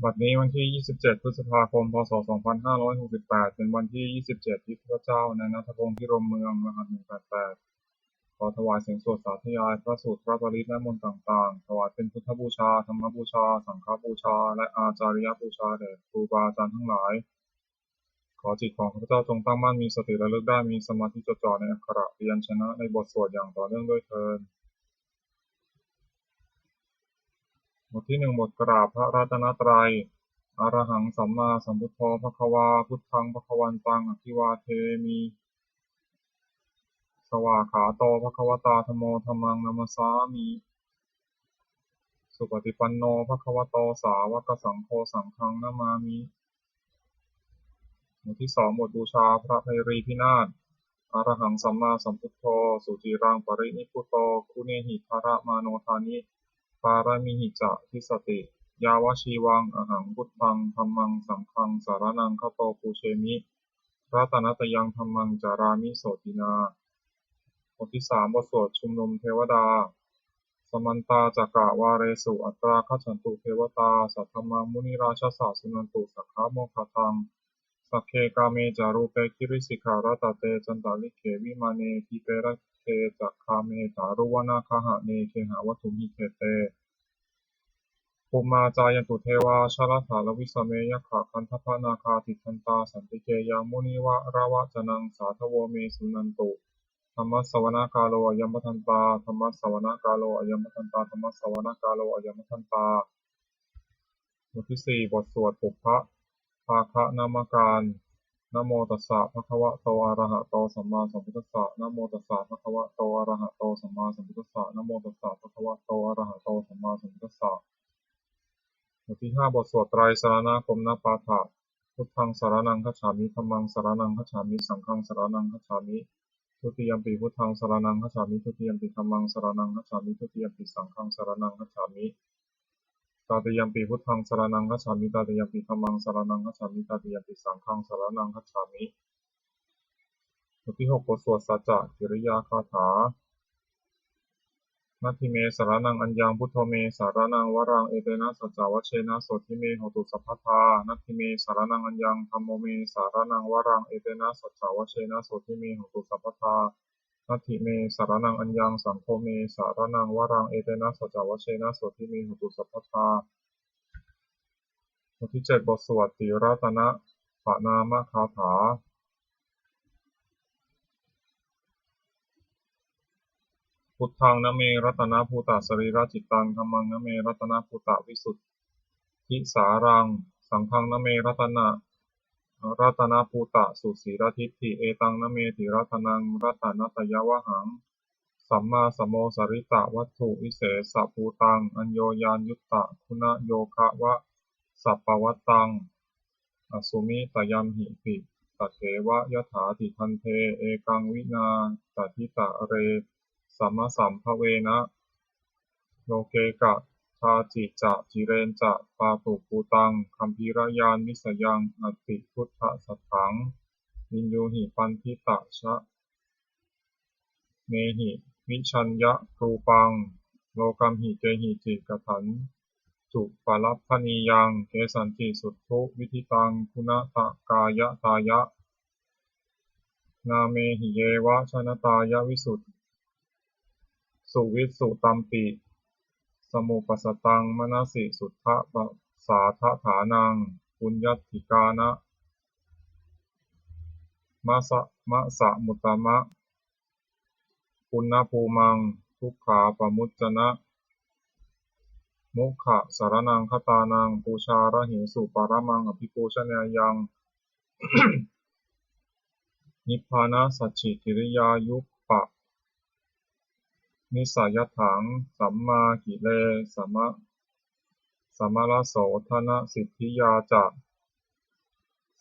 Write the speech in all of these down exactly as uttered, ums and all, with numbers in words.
บัดนี้วันที่ ยี่สิบเจ็ด พฤษภาคม พ.ศ. สองพันห้าร้อยหกสิบแปด เป็นวันที่ ยี่สิบเจ็ด ที่ข้าพเจ้า นายณัฐพงษ์ พิรมเมือง รหัส หนึ่งแปดแปด ขอถวายเสียงสวดสาธยายพระสูตร พระปริตร และมนต์ต่างๆ ถวายเป็นพุทธบูชา ธรรมบูชา สังฆบูชา และอาจาริยบูชาแด่ครูบาอาจารย์ทั้งหลาย ขอจิตของข้าพเจ้าจงตั้งมั่น มีสติระลึกได้ มีสมาธิจดจ่อในอักขระพยัญชนะในบทสวดอย่างต่อเนื่องด้วยเทอญ บทที่หนึ่ง บทกราบพระรัตนตรัย Arahaṃ sammāsambuddho bhagavā, buddhaṃ bhagavantaṃ abhivādemi. Svākkhāto bhagavatā dhammo, dhammaṃ namassāmi. Supaṭipanno bhagavato sāvakasaṅgho, saṅghaṃ namāmi. บทที่สอง บทบูชาพระไพรีพินาศ Arahaṃ sammāsambuddho suciraṃ parinibbuto, guṇehi daramāno dāni pāramīhi ca dissati. Yāvajīvaṃ ahaṃ buddhaṃ dhammaṃ saṅghaṃ saraṇaṃ gato, pūjemi ratanattayaṃ dhammaṃ carāmi sotthinā. บทที่สาม บทสวดชุมนุมเทวดา Samantā cakkavāḷesu atrāgacchantu devatā, saddhammaṃ munirājassa suṇantu saggamokkhadaṃ. Sagge kāme ca rūpe girisikharataṭe cantalikkhe vimāne, dīpe raṭṭhe ca gāme taruvanagahane gehavatthumhi khette, bhummā cāyantu devā jalathalavisame yakkhagandhabbanāgā, tiṭṭhantā santike yaṃ munivaravacanaṃ sādhavo me suṇantu. Dhammassavanakālo ayambhadantā. Dhammassavanakālo ayambhadantā. Dhammassavanakālo ayambhadantā. บทที่สี่ บทสวดปุพพะภาคะนมการ Namo tassa bhagavato arahato sammāsambuddhassa. Namo tassa bhagavato arahato sammāsambuddhassa. Namo tassa bhagavato arahato sammāsambuddhassa. บทที่ห้า บทสวดไตรสรณคมนปาฐะ Buddhaṃ saraṇaṃ gacchāmi. Dhammaṃ saraṇaṃ gacchāmi. Saṅghaṃ saraṇaṃ gacchāmi. Dutiyampi buddhaṃ saraṇaṃ gacchāmi. Dutiyampi dhammaṃ saraṇaṃ gacchāmi. Dutiyampi saṅghaṃ saraṇaṃ gacchāmi. Tatiyampi buddhaṃ saraṇaṃ gacchāmi. Tatiyampi dhammaṃ saraṇaṃ gacchāmi. Tatiyampi saṅghaṃ saraṇaṃ gacchāmi. บทที่หก บทสวดสัจจกิริยาคาถา Natthi me saraṇaṃ aññaṃ, buddho me saraṇaṃ varaṃ, etena saccavajjena sotthi me hotu sabbadā. Natthi me saraṇaṃ aññaṃ, dhammo me saraṇaṃ varaṃ, etena saccavajjena sotthi me hotu sabbadā. Natthi me saraṇaṃ aññaṃ, saṅgho me saraṇaṃ varaṃ, etena saccavajjena sotthi me hotu sabbadā. บทที่เจ็ด บทสวดติรัตนปณามคาถา Buddhaṃ name ratanabhūtasarirācittaṃ. Dhammaṃ name ratanabhūtavisuddhisāraṃ. Saṅghaṃ name ratana ratanabhūtasusīladiṭṭhi. Etaṃ name tiratanaṃ ratanattayavhaṃ. Sammāsamosarittavatthuvisesabhūtaṃ, aññoññayuttaguṇayogavasappavattāṃ. Asmimeyyaṃhi pi tatheva yathātigaṇḍe, ekaṃ vinā tadittare samasambhavena. Loke kadāci ca cireñca pātu bhūtaṃ, gambhīrañāṇadassanaṃ atiandhabhūtasaṅghaṃ. Viññūhi paṇḍitajane hi vicchayarūpaṃ, lokamhi kehici katthañcupalabhanīyaṃ, kesañci suddhuvitthiyaṃ guṇatthakāyatāya. Nāmehi yeva janatāya visuddhi suvijutampi, samuppasattaṃ manasi suddhapasādaṭhānaṃ, puññādhikāra masa masa muttama puññabhūmaṃ, dukkhāpamuccanamukhaṃ saraṇaṃ gatānaṃ, pūjārahesu paramaṃ abhipūjanīyaṃ. Nibbānasacchikiriyāyuppanissayathaṃ, sammāgire sama samarasotthānasiddhiyā ca.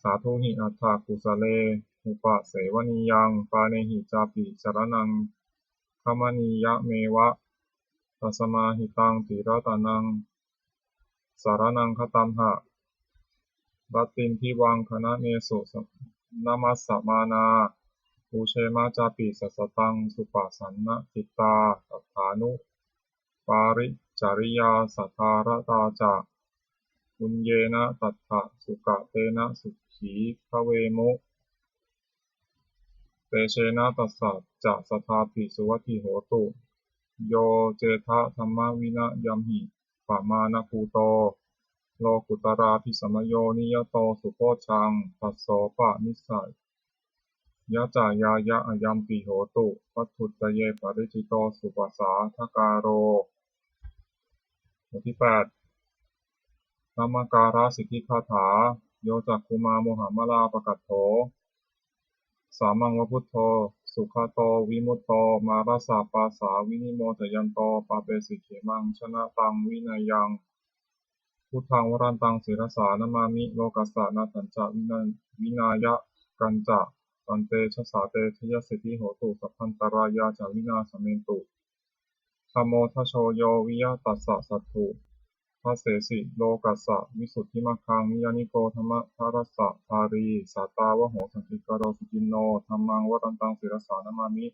Sādhūhi atthakusalena upasevanīyaṃ, pāṇehi cāpi caraṇaṃ gamanīyameva, tasmā hi taṃ tiratanaṃ saraṇaṃ gatamha. Rattindivaṃ gaṇanesu namassāma, pūjema cāpi sataṃ suppasannacittā. Sattā nu pāricariyaṃ sattā ratā ca, puññena tattha sugatena sukhī bhavemu. Tejena tassa ca sadā pi suvatthi hotu. Yo cedha dhammavinayamhi pamāṇabhūto lokuttaradhikamayo niyato subodhaṃ, tassopanīsayacāyāya ayampi hotu, vatthuttaye paricito supasādākāro. บทที่แปด Namakārasiddhigāthā. Yo cakkhumā mohamalāpakaṭṭho, sāmaṃ va buddho sugato vimutto, mārassa pāsā vinimocayanto, pāpesi khemaṃ janataṃ vinayaṃ. Buddhaṃ varantaṃ sirasā namāmi, lokassa nāthañca vina- vināyakañca. Tantejasā te jayasiddhi hotu, sabbantarāyā ca vināsamentu. Dhammo dhajo yo viya tassa satthu, dasesi lokassa visuddhimaggaṃ, niyyāniko dhammadharassa dhārī, sātāvaho santikaro suciṇṇo. Dhammaṃ varantaṃ sirasā namāmi,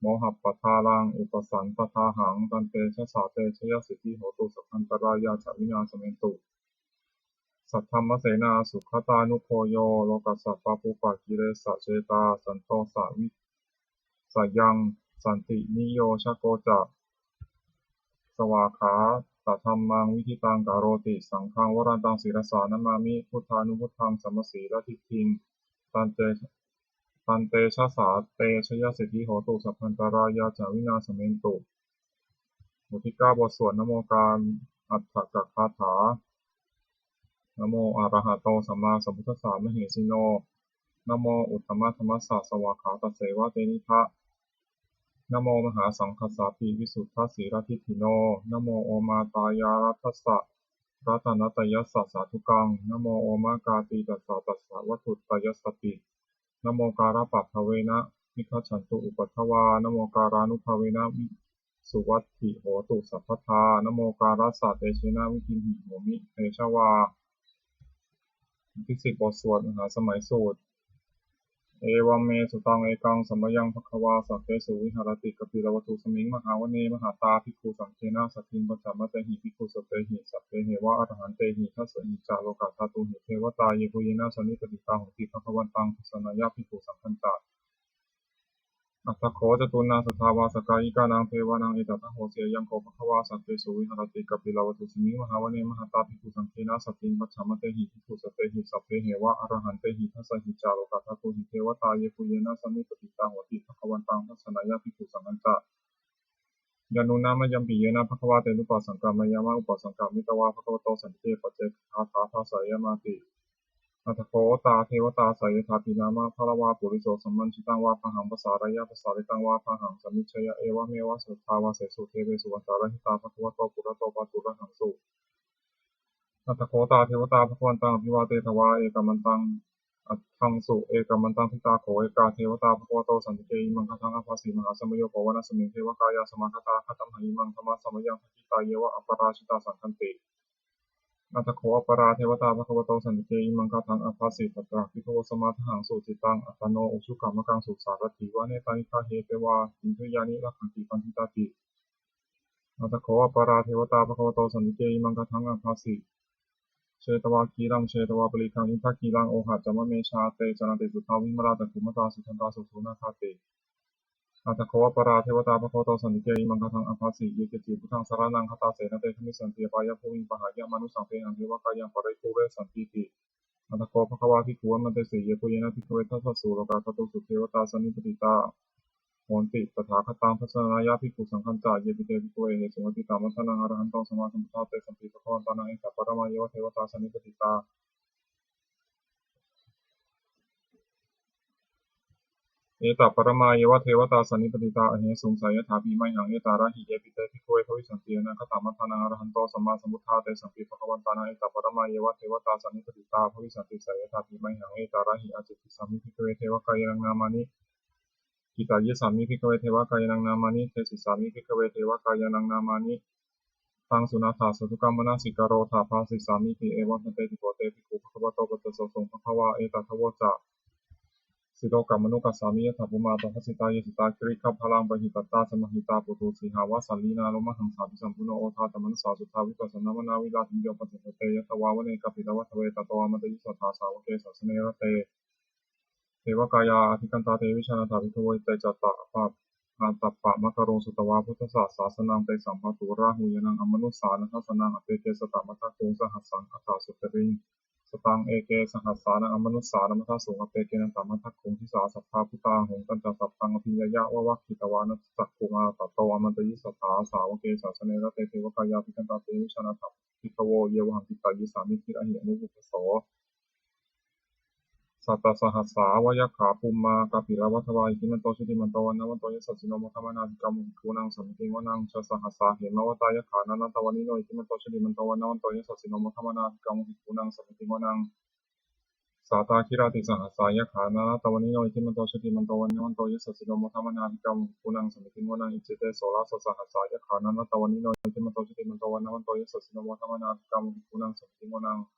mohappadālaṃ upasantadāhaṃ. Tantejasā te jayasiddhi hotu, sabbantarāyā ca vināsamentu. Saddhammasenā sugatānugo yo, lokassa pāpūpakilesajetā, santo sayaṃ santiniyojako ca, svākkhātadhammaṃ viditaṃ karoti. Saṅghaṃ varantaṃ sirasā namāmi, buddhānubuddhaṃ samasīladiṭṭhiṃ. Tante- tantejasā te jayasiddhi hotu, sabbantarāyā ca vināsamentu. บทที่เก้า บทสวดนโมการอัฏฐกถา Namo arahato sammāsambuddhassa mahesino. Namo uttamadhammassa svākkhātasseva tenidha. Namo mahāsaṅghassāpi visuddhasīladiṭṭhino. Namo omātyāraddhassa ratanattayassa sādhukaṃ. Namo omakātītassa tassa vatthuttayassapi. Namokārappabhāvena vigacchantu upaddavā. Namokārānubhāvena suvatthi hotu sabbadā. Namokārassa tejena vidhimhi homi tejavā. บทที่สิบ บทสวดมหาสมัยสูตร Evaṃ me sutaṃ. Ekaṃ samayaṃ bhagavā sakkesu viharati kapilavatthusmiṃ mahāvane mahatā bhikkhusaṅghena saddhiṃ pañcamattehi bhikkhusatehi sabbeheva arahantehi. Dasahi ca lokadhātūhi devatā yebhuyyena sannipatitā honti bhagavantaṃ dassanāya bhikkhusaṅghañca. Atha kho catunnaṃ suddhāvāsakāyikānaṃ devānaṃ etadahosi: Ayaṃ kho bhagavā sakkesu viharati kapilavatthusmiṃ mahāvane mahatā bhikkhusaṅghena saddhiṃ pañcamattehi bhikkhusatehi sabbeheva arahantehi. Dasahi ca lokadhātūhi devatā yebhuyyena sannipatitā honti bhagavantaṃ dassanāya bhikkhusaṅghañca. Yannūna mayampi yena bhagavā tenupasaṅkameyyāma, upasaṅkamitvā bhagavato santike paccekagāthā bhāseyyāmāti. Atha kho tā devatā seyyathāpi nāma balavā puriso sammiñjitaṃ vā bāhaṃ pasāreyya, pasāritaṃ vā bāhaṃ sammiñjeyya, evameva suddhāvāsesu devesu antarahitā bhagavato purato pāturahaṃsu. Atha kho tā devatā bhagavantaṃ abhivādetvā ekamantaṃ aṭṭhaṃsu. Ekamantaṃ ṭhitā kho ekā devatā bhagavato santike imaṃ gāthaṃ abhāsi: Mahāsamayo pavanasmiṃ, devakāyā samāgatā; āgatamha imaṃ dhammasamayaṃ, dakkhitāyeva aparājitasaṅghanti. Atha kho aparā devatā bhagavato santike imaṃ gāthaṃ abhāsi: Tatra bhikkhavo samādahaṃsu, cittaṃ attano ujukamakaṃsu; sārathīva nettāni gahetvā, indriyāni rakkhanti paṇḍitāti. Atha kho aparā devatā bhagavato santike imaṃ gāthaṃ abhāsi: Chetvā khīlaṃ chetvā palighaṃ, indakhīlaṃ ohaccamanejā; te caranti suddhā vimalā, cakkhumatā sudantā susunāgāti. Atha kho aparā devatā bhagavato santike imaṃ gāthaṃ abhāsi: Ye keci buddhaṃ saraṇaṃ gatāse, na te gamissanti apāyabhūmiṃ; pahāya mānusaṃ dehaṃ, devakāyaṃ paripūressantīti. Atha kho bhagavā bhikkhū āmantesi: Yebhuyyena bhikkhave dasasu lokadhātūsu devatā sannipatitā honti tathāgataṃ dassanāya bhikkhusaṅghañca. Yepi te bhikkhave ahesuṃ atītamaddhānaṃ arahanto sammāsambuddhā, tesampi bhagavantānaṃ etaparamāyeva devatā sannipatitā etaparamāyeva devatā sannipatitā ahesuṃ, seyyathāpi mayhaṃ etarahi. Yepi te bhikkhave bhavissanti anāgatamaddhānaṃ arahanto sammāsambuddhā, tesampi bhagavantānaṃ etaparamāyeva devatā sannipatitā bhavissanti, seyyathāpi mayhaṃ etarahi. Ācikkhissāmi bhikkhave devakāyānaṃ nāmāni, kittayissāmi bhikkhave devakāyānaṃ nāmāni, desissāmi bhikkhave devakāyānaṃ nāmāni, taṃ suṇātha sādhukaṃ manasikarotha bhāsissāmīti. Evaṃ bhanteti kho te bhikkhū bhagavato paccassosuṃ. Bhagavā etadavoca: silokamanukassāmi, yattha bhummā tadassitā, ye sitā girigabbharaṃ, pahitattā samāhitā. Puthū sīhāva sallīnā, lomahaṃsābhisambhuno, odātamanasā suddhā, vippasannamanāvilā. Bhiyyo pañcasate ñatvā, vane kāpilavatthave, tato āmantayi satthā, sāvake sāsane rate. Devakāyā abhikkantā, te vijānātha bhikkhavo. Te ca ātappamakaruṃ, sutvā buddhassa sāsanaṃ. Tesampāturahu ñāṇaṃ, amanussāna dassanaṃ. Appeke satamaddakkhuṃ, sahassaṃ atha sattariṃ. Sataṃ eke sahassānaṃ, amanussānamaddasuṃ. Appekenantamaddakkhuṃ, disā sabbā phuṭā ahuṃ. Tañca sabbaṃ abhiññāya, vavakkhitvāna cakkhumā, tato āmantayi satthā, sāvake sāsane rate. Devakāyā abhikkantā, te vijānātha bhikkhavo. Ye vohaṃ kittayissāmi, girāhi anupubbaso. Sattasahassā va yakkhā, bhummā kāpilavatthavā. Iddhimanto jutimanto, vaṇṇavanto yasassino, modamānā abhikkāmuṃ, bhikkhūnaṃ samitiṃ vanaṃ. Chasahassā hemavatā, yakkhā nānattavaṇṇino, iddhimanto jutimanto, vaṇṇavanto yasassino, modamānā abhikkāmuṃ, bhikkhūnaṃ samitiṃ vanaṃ. Sātāgirā tisahassā, yakkhā nānattavaṇṇino, iddhimanto jutimanto, vaṇṇavanto yasassino, modamānā abhikkāmuṃ, bhikkhūnaṃ samitiṃ vanaṃ. Iccete soḷasasahassā, yakkhā nānattavaṇṇino, iddhimanto jutimanto, vaṇṇavanto yasassino, modamānā abhikkāmuṃ, bhikkhūnaṃ samitiṃ vanaṃ.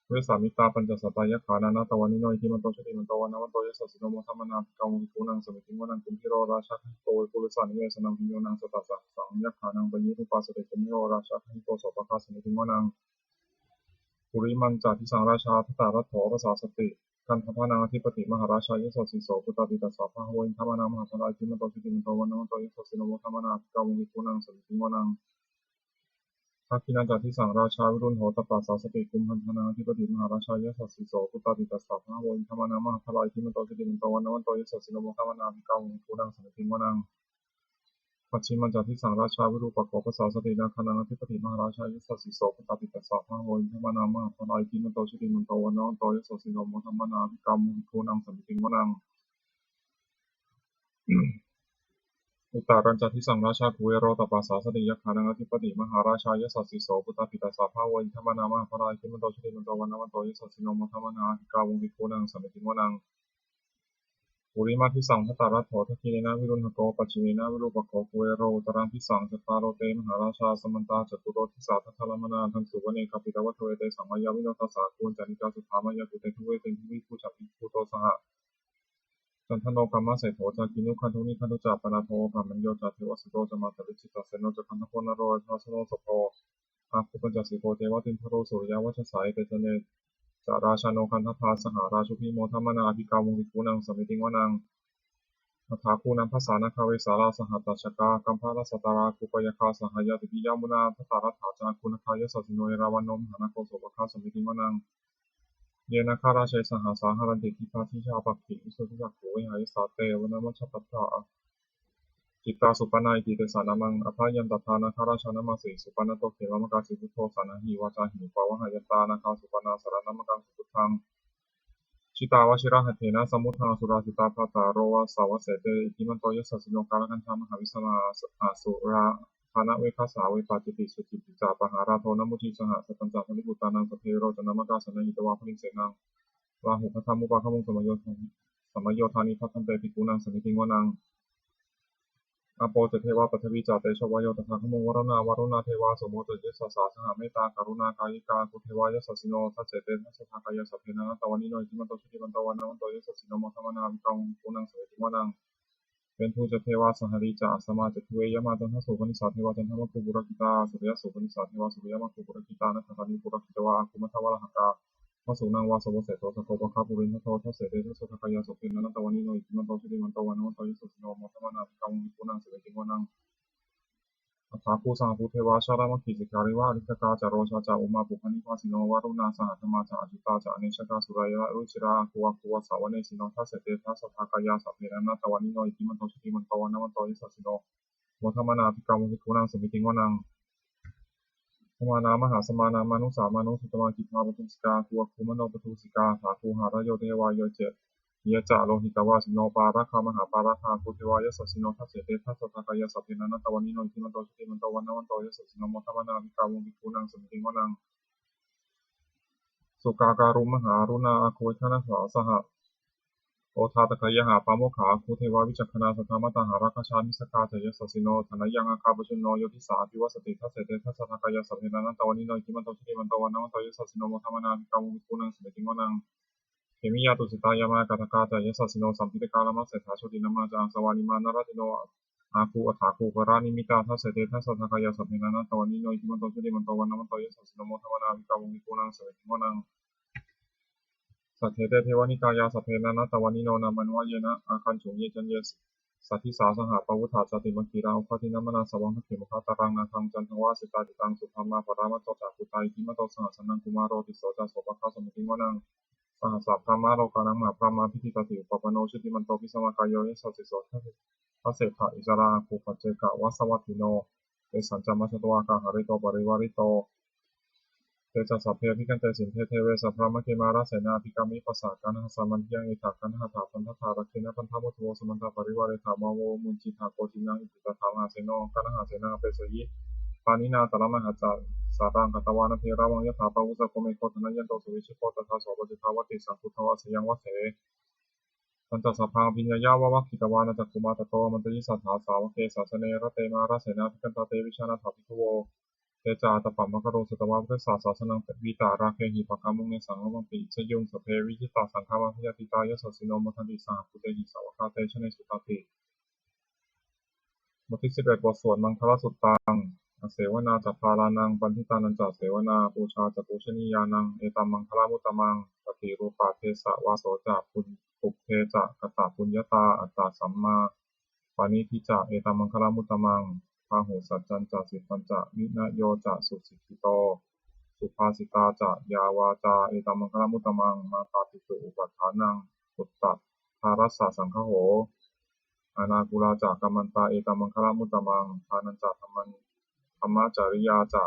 Vessāmittā pañcasatā, yakkhā nānattavaṇṇino, iddhimanto jutimanto, vaṇṇavanto yasassino, modamānā abhikkāmuṃ, bhikkhūnaṃ samitiṃ vanaṃ. Kumbhīro rājagahiko, vepullassa nivesanaṃ, bhiyyo naṃ satasahassaṃ, yakkhānaṃ payirupāsati. Kumbhīro rājagahiko, sopāga samitiṃ vanaṃ. Purimañca disaṃ rājā, dhataraṭṭho pasāsati, gandhabbānaṃ ādhipati, mahārājā yasassi so. Puttāpi tassa bahavo, indanāmā mahabbalā, iddhimanto jutimanto, vaṇṇavanto yasassino, modamānā abhikkāmuṃ, bhikkhūnaṃ samitiṃ vanaṃ. Dakkhiṇañca disaṃ rājā, virūḷho tappasāsati, kumbhaṇḍānaṃ ādhipati, mahārājā yasassi so. Puttāpi tassa bahavo, indanāmā mahabbalā, iddhimanto jutimanto, vaṇṇavanto yasassino, modamānā abhikkāmuṃ, bhikkhūnaṃ samitiṃ vanaṃ. Pacchimañca disaṃ rājā, virūpakkho pasāsati, nāgānaṃ ādhipati, mahārājā yasassi so. Puttāpi tassa bahavo, indanāmā mahabbalā, iddhimanto jutimanto, vaṇṇavanto yasassino, modamānā abhikkāmuṃ, bhikkhūnaṃ samitiṃ vanaṃ. Uttarañca disaṃ rājā, kuvero tappasāsati, yakkhānaṃ ādhipati, mahārājā yasassi so. Puttāpi tassa bahavo, indanāmā mahabbalā, iddhimanto jutimanto, vaṇṇavanto yasassino, modamānā abhikkāmuṃ, bhikkhūnaṃ samitiṃ vanaṃ. Purimadisaṃ dhataraṭṭho, dakkhiṇena virūḷhako, pacchimena virūpakkho, kuvero uttaraṃ disaṃ. Cattāro te mahārājā, samantā caturo disā, daddallamānā aṭṭhaṃsu, vane kāpilavatthave. Tesaṃ māyāvino dāsā, āgū vañcanikā saṭhā, māyā kuṭeṇḍu veṭeṇḍu, viṭū ca viṭuṭo saha, candano kāmaseṭṭho ca, kinnughaṇḍu nighaṇḍu ca, panādo opamañño ca, devasūto ca mātali, cittaseno ca gandhabbo, naḷorājāno sopho, āgū pañcasikho ceva, timbarū suriyavacchasā. Ete caññe ca rājāno, gandhabbā saha rājubhi, modamānā abhikkāmuṃ, bhikkhūnaṃ samitiṃ vanaṃ. Athāgū nābhasā nāgā, vesālā sahatacchakā, kambalassatarā āgū, pāyāgā saha ñātibhi. Yāmunā dhataraṭṭhā ca, āgū nāgā yasassino, erāvaṇo mahānāgo, sopāga samitiṃ vanaṃ. Ye nāgarāje sahasā haranti, dibbā dijā pakkhi visuddhacakkhū, vehāyasā te vanamajjhapattā, citrā supaṇṇā iti tesa nāmaṃ. Abhayantadā nāgarājānamāsi, supaṇṇato khemamakāsi buddho, saṇhāhi vācāhi upavhayantā, nāgā supaṇṇā saraṇamakaṃsu buddhaṃ. Jitā vajirahatthena, samuddaṃ asurā sitā, bhātaro vāsavassete, iddhimanto yasassino, kālakañjā mahābhismā, asurā dānaveghasā, vepacitti sucitti ca, pahārādo namucī saha. Satañca baliputtānaṃ, sabbe verocanāmakā, sannayhitvā baliṃ senaṃ, rāhubhaddamupāgamuṃ, samayodāni bhaddante, bhikkhūnaṃ samitiṃ vanaṃ. Āpo ca devā paṭhavī ca, tejo vāyo tadāgamuṃ, varuṇā vāruṇā devā, somo ca yasasā saha. Mettākaruṇākāyikā āgū devā yasassino, dasete dasadhā kāyā, sabbe nānattavaṇṇino, iddhimanto jutimanto, vaṇṇavanto yasassino, modamānā abhikkāmuṃ, bhikkhūnaṃ samitiṃ vanaṃ. Veṇḍū ca devā sahalī ca, asamā ca duve yamā, candassūpanisā devā, candamāgū purakkhitā. Suriyassūpanisā devā, suriyamāgū purakkhitā, nakkhattāni purakkhitvā, āgū mandavalāhakā. Vasūnaṃ vāsavo seṭṭho, sakkopāga purindado, dasete dasadhā kāyā, sabbe nānattavaṇṇino, iddhimanto jutimanto, vaṇṇavanto yasassino, modamānā abhikkāmuṃ, bhikkhūnaṃ samitiṃ vanaṃ. Athāgū sahabhū devā, jalamaggisikhāriva, ariṭṭhakā ca rojā ca, ummāpupphanibhāsino, varuṇā sahadhammā ca, accutā ca anejakā, sūleyyarucirā āgū, āgū vāsavanesino. Dasete dasadhā kāyā, sabbe nānattavaṇṇino, iddhimanto jutimanto, vaṇṇavanto yasassino, modamānā abhikkāmuṃ, bhikkhūnaṃ samitiṃ vanaṃ. Samānā mahāsamānā, mānusā mānusuttamā, khiḍḍāpadūsikā āgū, āgū manopadūsikā. Athāgū harayo devā, ye ca, ye ca lohitavāsino, pāragā mahāpāragā āgū devā yasassino. Dasete dasadhā kāyā, sabbe nānattavaṇṇino, iddhimanto jutimanto, vaṇṇavanto yasassino, modamānā abhikkāmuṃ, bhikkhūnaṃ samitiṃ vanaṃ. Sukkā karumhā aruṇā, āgū veghanasā saha, odātagayhā pāmokkhā āgū devā vicakkhaṇā. Sadāmattā hāragajā, missakā ca yasassino, thanayaṃ āga pajjunno, yo disā abhivassati. Dasete dasadhā kāyā, sabbe nānattavaṇṇino, iddhimanto jutimanto, vaṇṇavanto yasassino, modamānā abhikkāmuṃ, bhikkhūnaṃ samitiṃ vanaṃ. Khemiyā tusitā yāmā kaṭṭhakā ca yasassino, lambitakā lāmaseṭṭhā jotināmā ca āsavā, nimmānaratino āgū athāgū kalanimittā. Dasete dasadhā kāyā sabbe nānattavaṇṇino, iddhimanto jutimanto vaṇṇavanto yasassino, modamānā abhikkāmuṃ bhikkhūnaṃ samitiṃ vanaṃ. Saṭṭhete devanikāyā sabbe nānattavaṇṇino, nāmanvayena āgañchuṃ ye caññe sadisā saha. Pavutthajātimakkhilaṃ oghatiṇṇamanāsavaṃ, dakkhemoghataraṃ nāgaṃ candaṃva asitātitaṃ. Subrahmā paramatto ca puttā iddhimato saha, sanaṅkumāro tisso ca sopāga samitiṃ vanaṃ. Sahassabrahmalokānaṃ mahābrahmābhitiṭṭhati, upapanno jutimanto bhismākāyo yasassi so. Dasettha issarā āgū paccekavasavattino, tesañca majjhato āgā hārito parivārito. Te ca sabbe abhikkante sainde deve sabrahmake, mārasenā abhikkāmi passa kaṇhassa mandiyaṃ. Etha gaṇhatha bandhatha rāgena bandhamatthu vo, samantā parivāretha mā vo muñcittha koci naṃ. Iti tattha mahāseno kaṇhasenaṃ apesayi, pāṇinā talamāhacca saraṃ katvāna bheravaṃ. Yathā pāvussako megho thanayanto savijjuko, tadā so paccudāvatti saṅkuddho asayaṃvase. Tañca sabbaṃ abhiññāya vavakkhitvāna cakkhumā, tato āmantayi satthā sāvake sāsane rate. Mārasenā abhikkantā te vijānātha bhikkhavo, te ca ātappamakaruṃ sutvā buddhassa sāsanaṃ. Vītarāgehi pakkāmuṃ nesaṃ lomampi iñjayuṃ. Sabbe vijitasaṅgāmā bhayātītā yasassino, modanti saha bhūtehi sāvakā te janesutāti. บทที่สิบเอ็ด บทสวดมังคลสุตตัง Asevanā ca bālānaṃ, paṇḍitānañca sevanā, pūjā ca pūjanīyānaṃ, etam maṅgalamuttamaṃ. Paṭirūpadesavāso ca, pubbe ca katapuññatā, attasammāpaṇidhi ca, etam maṅgalamuttamaṃ. Bāhusaccañca sippañca, vinayo ca susikkhito, subhāsitā ca yā vācā, etam maṅgalamuttamaṃ. Mātāpitu upaṭṭhānaṃ, puttadārassa saṅgaho, anākulā ca kammantā, etam maṅgalamuttamaṃ. Dānañca dhammacariyā ca,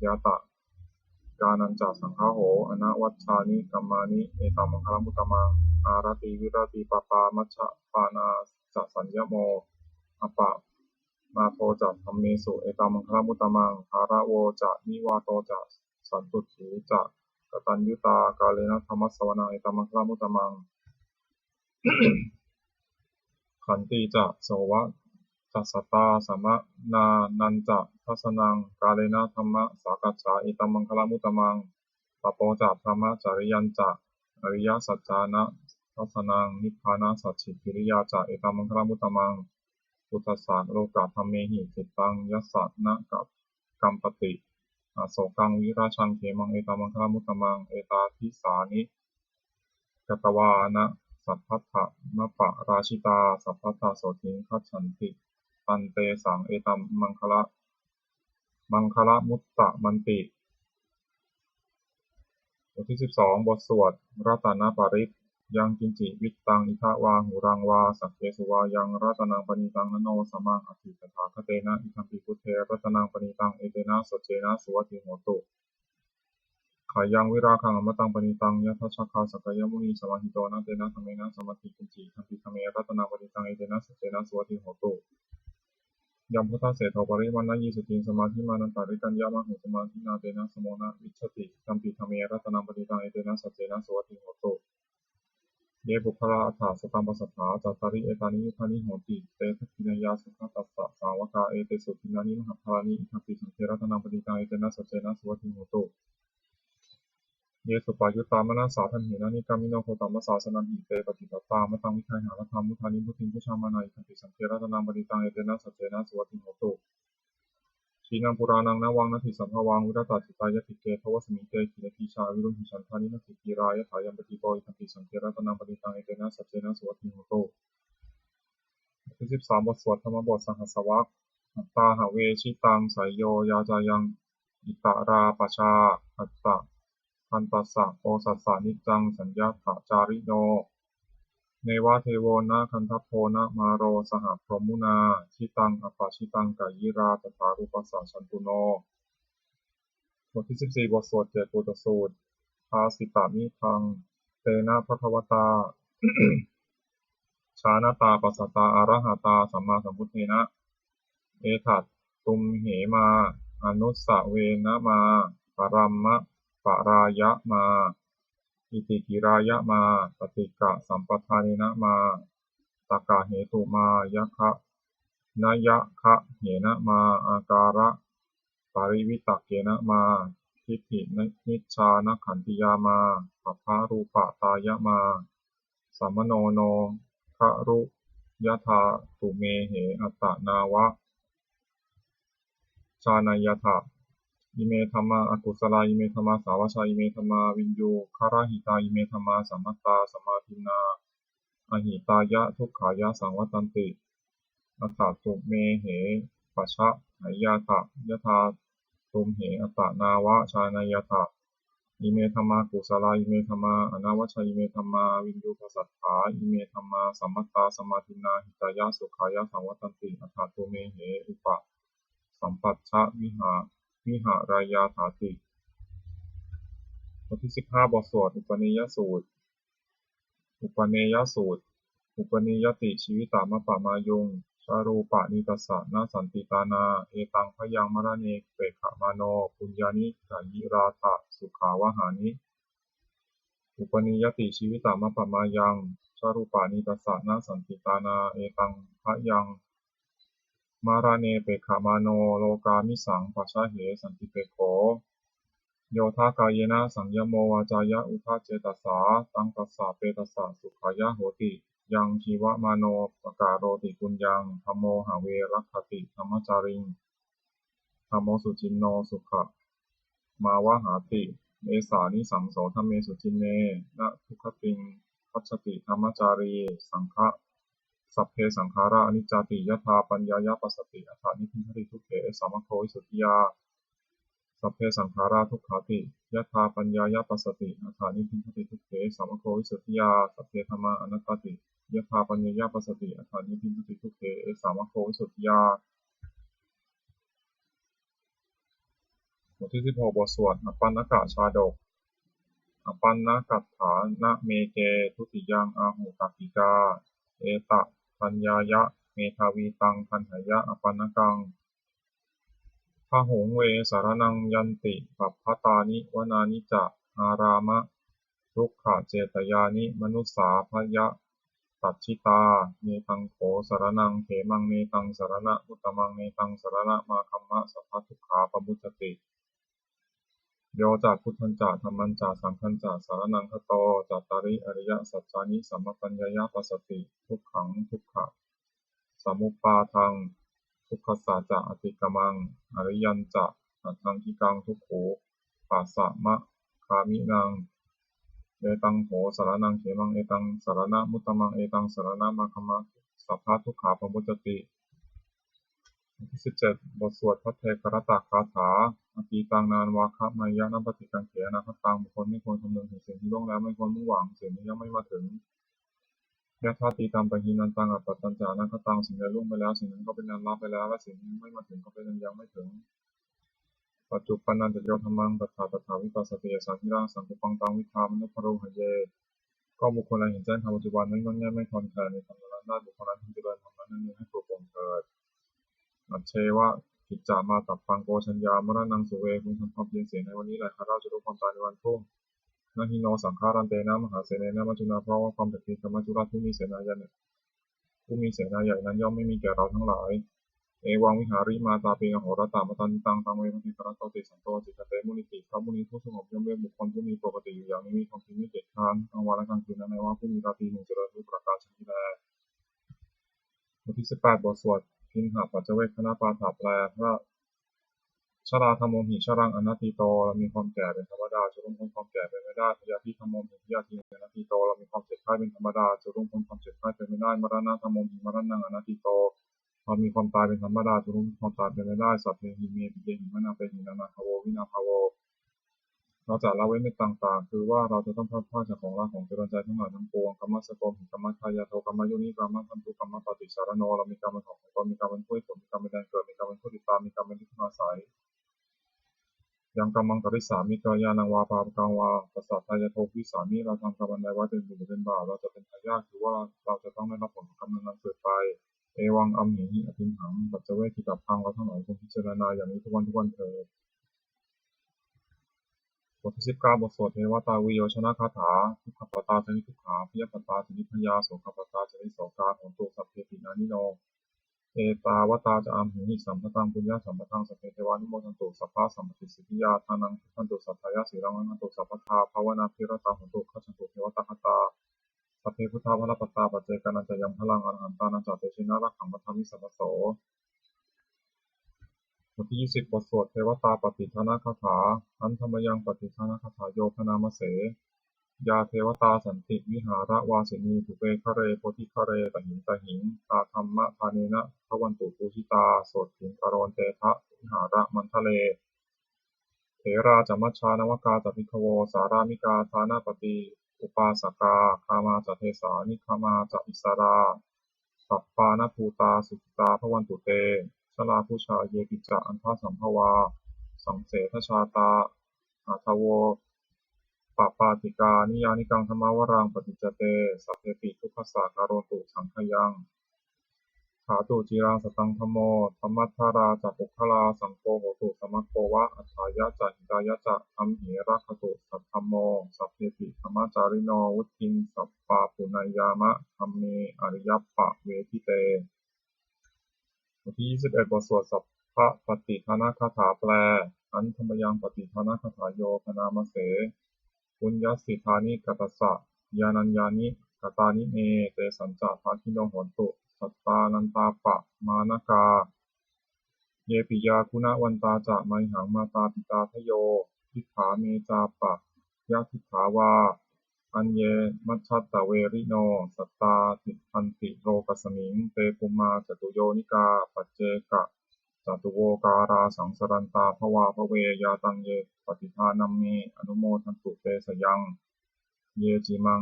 ñātakānañca saṅgaho, anavajjāni kammāni, etam maṅgalamuttamaṃ. Āratī viratī pāpā, majjapānā ca saññamo, appamādo ca dhammesu, etam maṅgalamuttamaṃ. Gāravo ca nivāto ca, santuṭṭhī ca kataññutā, kālena dhammassavanaṃ, etam maṅgalamuttamaṃ. Khantī ca sovacassatā, samaṇānañca dassanaṃ, kālena dhammasākacchā, etam maṅgalamuttamaṃ. Tapo ca brahmacariyañca, ariyasaccāna dassanaṃ, nibbānasacchikiriyā ca, etam maṅgalamuttamaṃ. Phuṭṭhassa lokadhammehi, cittaṃ yassa na kampati, asokaṃ virajaṃ khemaṃ, etam maṅgalamuttamaṃ. Etādisāni katvāna, sabbatthamaparājitā, sabbattha sotthiṃ gacchanti, tantesaṃ etam maṅgala- maṅgalamuttamanti. บทที่สิบสอง บทสวดรัตนปริตร Yaṅkiñci vittaṃ idha vā huraṃ vā, saggesu vā yaṃ ratanaṃ paṇītaṃ, na no samaṃ atthi tathāgatena, idampi buddhe ratanaṃ paṇītaṃ, etena saccena suvatthi hotu. Khayaṃ virāgaṃ amataṃ paṇītaṃ, yadajjhagā sakyamunī samāhito, na tena dhammena samatthi kiñci, idampi dhamme ratanaṃ paṇītaṃ, etena saccena suvatthi hotu. Yambuddhaseṭṭho parivaṇṇayī suciṃ, samādhimānantarikaññamāhu, samādhinā tena samo na vijjati, idampi dhamme ratanaṃ paṇītaṃ, etena saccena suvatthi hotu. Ye puggalā aṭṭha sataṃ pasatthā, cattāri etāni yugāni honti, te dakkhiṇeyyā sugatassa sāvakā, etesu dinnāni mahapphalāni, idampi saṅghe ratanaṃ paṇītaṃ, etena saccena suvatthi hotu. Ye suppayuttā manasā daḷhena, nikkāmino gotamasāsanamhi, te pattipattā amataṃ vigayha, laddhā mudhā nibbutiṃ bhuñjamānā, idampi saṅghe ratanaṃ paṇītaṃ, etena saccena suvatthi hotu. Khīṇaṃ purāṇaṃ navaṃ natthi sambhavaṃ, virattacittāyatike bhavasmiṃ, te khīṇabījā aviruḷhichandā, nimmānaratī cittrā yathāyampadīpo, idampi saṅghe ratanaṃ paṇītaṃ, etena saccena suvatthi hotu. บทที่สิบสาม บทสวดธรรมบทสหัสสวรรค Atthā have jitaṃ seyyo, yācāyaṃ itarā pajā, bhanta- bhantassa osassa niccaṃ saññatacārino, neva devo na gandhabbo na māro saha brahmunā, jitaṃ apajitaṃ kāyirā, tathārūpassa jantuno. บทที่สิบสี่ บทสวดเกตปุตตสูตร Bhāsitamidaṃ tena bhagavatā jānatā passatā arahatā sammāsambuddhena, etha tumhe mā anusavena mā, paramapārāya mā, itikirāya mā, paṭighasampādena mā, takkhetu mā, nayagahena mā, ākāraparivitakkena mā, diṭṭhimicchānakkhattiyā mā, sabbarūpatāyamā. Samano no garuyathā tumhehi attanāva jānayyatha. Ime dhammā akusalā, ime dhammā sāvajjā, ime dhammā viññū garahitā, ime dhammā sammatā samādinnā ahitāya dukkhāya saṃvattanti. Atha tumhehi pajānayyatha yathā tumhehi attanāva jānayyatha. Ime dhammā kusalā, ime dhammā anavajjā, ime dhammā viññūhīpasaṭṭhā, ime dhammā sammatā samādinnā hitāya sukhāya saṃvattanti. Atha tumhehi upasampajja viha vihārayyāthāti. บทที่สิบห้า บทสวดอุปเนยสูตร อุปเนยสูตร Upanīyati jīvitammapamāyuṃ, ca rūpāni tassa na santi tāṇā, etaṃ bhayaṃ maraṇe pekkhamāno, bhuñjāni kayirātha sukhāvahāni. Upanīyati jīvitammapamāyaṃ, ca rūpāni tassa na santi tāṇā, etaṃ bhayaṃ maraṇe pekkhamāno, lokāmisaṃ pajāhe santipekkho. Yo dha kāyena saṃyamo, vācāya uda cetasā, taṃ tassa petassa sukhāya hoti. Yaṃ jīvamāno pakaroti puññaṃ, dhammo have rakkhati dhammacāriṃ, dhammo suciṇṇo sukhamāvahāti. Esānisaṃso dhamme suciṇṇe, na dugatiṃ gacchati dhammacārī. Saṅkha- sabbe saṅkhārā aniccāti, yadā paññāya passati, atha nibbindati dukkhe, esa maggo visuddhiyā. Sabbe saṅkhārā dukkhāti, yadā paññāya passati, atha nibbindati dukkhe, esa maggo visuddhiyā. Sabbe dhammā anattāti, yadā paññāya passati, atha nibbindati dukkhe, esa maggo visuddhiyā. บทที่สิบหก บทสวด Apannaka Chādok. Appannakaṭṭhā na me ke dutiyaṃ āhu takkikā, etapaññāya medhāvī taṃ gaṇheyya appannakaṃ. Bahuṃ ve saraṇaṃ yanti pabbatāni vanāni ca, ārāma- rukkhacetyāni manussā bhayapajjitā. Netaṃ kho saraṇaṃ khemaṃ, netaṃ saraṇamuttamaṃ, netaṃ saraṇamāgamma, sabbadukkhā pamuccati. Yo ca buddhañca dhammañca saṅghañca saraṇaṃ gato, cattāri ariyasaccāni sammappaññāya passati, dukkhaṃ dukkha- samuppādaṃ, dukkhassa ca atikkamaṃ, ariyañca aṭṭhaṅgikaṃ dukkhūpasamagāminaṃ. Etaṃ kho saraṇaṃ khemaṃ, etaṃ saraṇamuttamaṃ, etaṃ saraṇamāgamma, sabbadukkhā pamuccati. บทที่สิบเจ็ด บทสวดภัทเทกรัตตคาถา Atītaṃ nānvāgameyya nappaṭikaṅkhe anāgataṃ. บุคคลไม่ควรคำนึงถึงสิ่งที่ล่วงแล้ว ไม่ควรมุ่งหวังสิ่งที่ยังไม่มาถึง Yadatītaṃ pahīnantaṃ appattañca anāgataṃ. สิ่งใดล่วงไปแล้ว สิ่งนั้นก็เป็นอันละไปแล้ว และสิ่งที่ยังไม่มาถึงก็เป็นอันยังไม่ถึง Paccuppannañca yo dhammaṃ tattha tattha vipassati, yaṃ sādhiraṃ asaṅkuppaṃ taṃ viddhā manubrūhaye. ก็บุคคลใดเห็นแจ้งธรรมปัจจุบัน ไม่ง่อนแง่น ไม่คลอนแคลนในธรรมนั้นๆ ได้ บุคคลนั้นพึงเจริญธรรมนั้นๆ ให้ปรุโปร่งเถิด Ajjeva kiccamātappaṃ ko jaññā maraṇaṃ suve. พึงทำความเพียรเสียในวันนี้แหละ ใครเล่าจะรู้ความตายในวันพรุ่ง Na hi no saṅgarantena mahāsenena maccunā. เพราะว่าความตายเพียงกับมัจจุราชผู้มีเสนาใหญ่ ผู้มีเสนาใหญ่นั้นย่อมไม่มีแก่เราทั้งหลาย Evaṃ vihārimātāpiṃ ahorattamatanditaṃ taṃ ve bhaddekarattoti santo ācikkhate munīti. พระมุนีผู้สงบย่อมเรียกบุคคลผู้มีปกติอยู่อย่างนี้ มีความเพียรไม่เกียจคร้าน กลางวันและกลางคืนนั้น ในว่าผู้มีราตรีหนึ่งเจริญด้วยประการชนิดนี้แล บทที่สิบแปด บทสวด Piṇḍapaccavekkhaṇapāṭha แปล พระ Jarādhammomhi jaraṃ anatīto. เรามีความแก่เป็นธรรมดา จะล่วงพ้นความแก่ไปไม่ได้ Byādhidhammomhi byādhiṃ anatīto. เรามีความเจ็บไข้เป็นธรรมดา จะล่วงพ้นความเจ็บไข้ไปไม่ได้ Maraṇadhammomhi maraṇaṃ anatīto. เรามีความตายเป็นธรรมดา จะล่วงพ้นความตายไปไม่ได้ Sabbehi me piyehi manāpehi nānābhāvo vinābhāvo. เราจะละเว้นเป็นต่างๆ คือว่าเราจะต้องพลัดพรากจากของรักของเจริญใจทั้งหลายทั้งปวง Kammassakomhi kammadāyādo kammayoni kammabandhu kammapaṭisaraṇo. เรามีกรรมเป็นของของตน มีกรรมเป็นผู้ให้ผล มีกรรมเป็นแดนเกิด มีกรรมเป็นผู้ติดตาม มีกรรมเป็นที่พึ่งอาศัย Yaṃ kammaṃ karissāmi kalyāṇaṃ vā pāpakaṃ vā tassa dāyādo bhavissāmi. เราทำกรรมอันใดไว้เป็นบุญหรือเป็นบาป เราจะเป็นทายาท คือว่าเราจะต้องได้รับผลของกรรมนั้นๆ สืบไป Evaṃ amhehi abhiṇhaṃ paccavekkhitabbaṃ. เราทั้งหลายควรพิจารณาอย่างนี้ทุกวันทุกวันเถิด บทที่สิบเก้า บทสวด Devatāviyyojanagāthā. Dukkhappattā ca niddukkhā bhayappattā ca nibbhayā sokappattā ca nissokā hontu sabbepi pāṇino. เท Ettāvatā ca amhehi sambhataṃ puññasampadaṃ sabbe devānumodantu sabbasampattisiddhiyā. Dānaṃ dadantu saddhāya sīlaṃ rakkhantu sabbadā bhāvanābhiratā hontu gacchantu devatāgatā. Sabbe buddhā balappattā paccekānañca yaṃ balaṃ arahantānañca tejena rakkhaṃ bandhāmi sabbaso. บทที่ ยี่สิบ บทสวดเทวตาปฏิทานคาถา Handa mayaṃ pattidānagāthāyo bhaṇāma se. Yā devatā santi vihāravāsinī thūpe ghare bodhighare tahiṃ tahiṃ, tā dhammadānena bhavantu pūjitā sotthiṃ karontedha vihāramaṇḍale. Therā ca majjhā navakā ca bhikkhavo sārāmikā dānapatī upāsakā, gāmā ca desā nigamā ca issarā, sappāṇabhūtā sukhitā bhavantu te. Jalābujā yepi ca aṇḍasambhavā, saṃsedajātā athavopapātikā, niyyānikaṃ dhammavaraṃ paṭicca te, sabbepi dukkhassa karontu saṅkhayaṃ. Ṭhātu ciraṃ sataṃ dhammo, dhammaddharā ca puggalā, saṅgho hotu samaggo va, atthāya ca hitāya ca. Amhe rakkhatu saddhammo, sabbepi dhammacārino, vuḍḍhiṃ sampāpuṇeyyāma, dhamme ariyappavedite. บทที่ ยี่สิบเอ็ด บทสวดสัพพปฏิทานคาถาแปล Handa mayaṃ pattidānagāthāyo bhaṇāma se. Puññassidāni katassa, yānaññāni katāni me, tesañca bhāgino hontu, sattānantāppamāṇakā. Ye piyā guṇavantā ca, mayhaṃ mātā pitādayo, diṭṭhā me cāpyadiṭṭhā vā, aññe majjhattaverino, sattā tiṭṭhanti lokasmiṃ, te bhummā catuyonikā, paccekacatuvokārā, saṃsarantā bhavābhave, yā taṃ ye pattidānaṃ me, anumodantu te sayaṃ. Ye cīmaṃ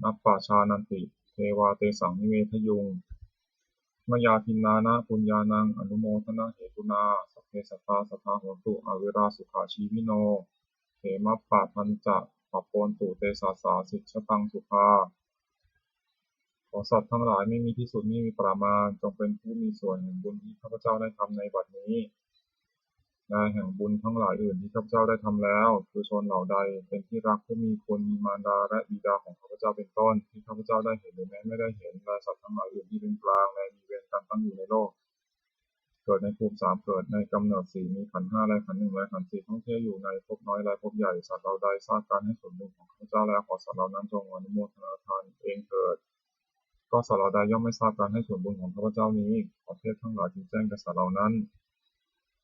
nappajānanti, devā tesaṃ nivedayuṃ. Mayā dinnāna puññānaṃ anumodanahetunā, sabbe sattā sadā hontu, averā sukhajīvino, khemappadañca pabbavantu, te sāsāsi jataṃ sukhā. ขอสัตว์ทั้งหลายไม่มีที่สุดไม่มีประมาณ จงเป็นผู้มีส่วนแห่งบุญที่ข้าพเจ้าได้ทำในบัดนี้ และแห่งบุญทั้งหลายอื่นที่ข้าพเจ้าได้ทำแล้ว คือชนเหล่าใดเป็นที่รักผู้มีคุณ มีมารดาและบิดาของข้าพเจ้าเป็นต้น ที่ข้าพเจ้าได้เห็นหรือแม้ไม่ได้เห็น และสัตว์ทั้งหลายอื่นที่เป็นกลาง และมีเวรกันตั้งอยู่ในโลก เกิดในภูมิสาม เกิดในกำเนิดสี่ มีขันธ์ห้าและขันธ์หนึ่งและขันธ์สี่ ท่องเที่ยวอยู่ในภพน้อยและภพใหญ่ สัตว์เหล่าใดทราบการให้ส่วนบุญของข้าพเจ้าแล้ว ขอสัตว์เหล่านั้นจงอนุโมทนาทานเองเถิด ก็สัตว์เหล่าใดย่อมไม่ทราบการให้ส่วนบุญของข้าพเจ้านี้ ขอเทพทั้งหลายจงแจ้งแก่สัตว์เหล่านั้น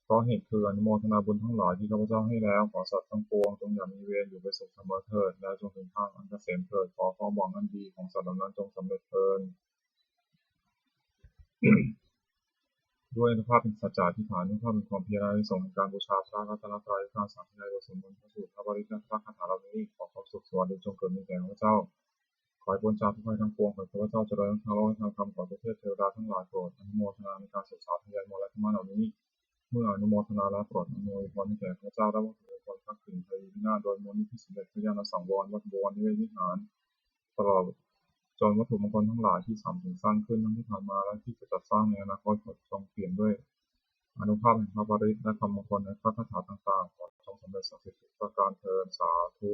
เพราะเหตุคืออนุโมทนาบุญทั้งหลายที่ข้าพเจ้าให้แล้ว ขอสัตว์ทั้งปวงจงอย่ามีเวร อยู่เป็นสุขเสมอเถิด และจงถึงทางอันเกษมเถิด ขอความหวังอันดีของสัตว์เหล่านั้นจงสำเร็จเทอญ ด้วยอานุภาพแห่งสัจจะอธิษฐาน อานุภาพแห่งความเพียร อานิสงส์แห่งการบูชาพระรัตนตรัย การสาธยายบทสวดมนต์ พระสูตร พระปริตร และพระคาถาเหล่านี้ ขอความสุขสวัสดีจงเกิดมีแก่ข้าพเจ้า ขอให้พ้นจากทุกข์ภัยทั้งปวง ขอให้ข้าพเจ้าเจริญทั้งทางโลกและทางธรรม ขอให้เทพเทวดาทั้งหลายโปรดอนุโมทนาในการสวดสาธยายมนต์และธรรมะเหล่านี้ เมื่ออนุโมทนาแล้วโปรดอำนวยพรให้แก่ข้าพเจ้าได้วัตถุมงคลพระกริ่งไพรีพินาศ โดยมนต์ที่สำเร็จพระญาณสังวร วัดบวรนิเวศวิหาร ตลอดจนวัตถุมงคลทั้งหลายที่สามสรรสร้างขึ้นทั้งที่ผ่านมาและที่จะจัดสร้างในอนาคต ขอจงเปี่ยมด้วยอานุภาพแห่งพระปริตรและคำมงคลในพระคาถาต่างๆ ขอจงสำเร็จศักดิ์สิทธิ์ทุกประการเทอญ สาธุ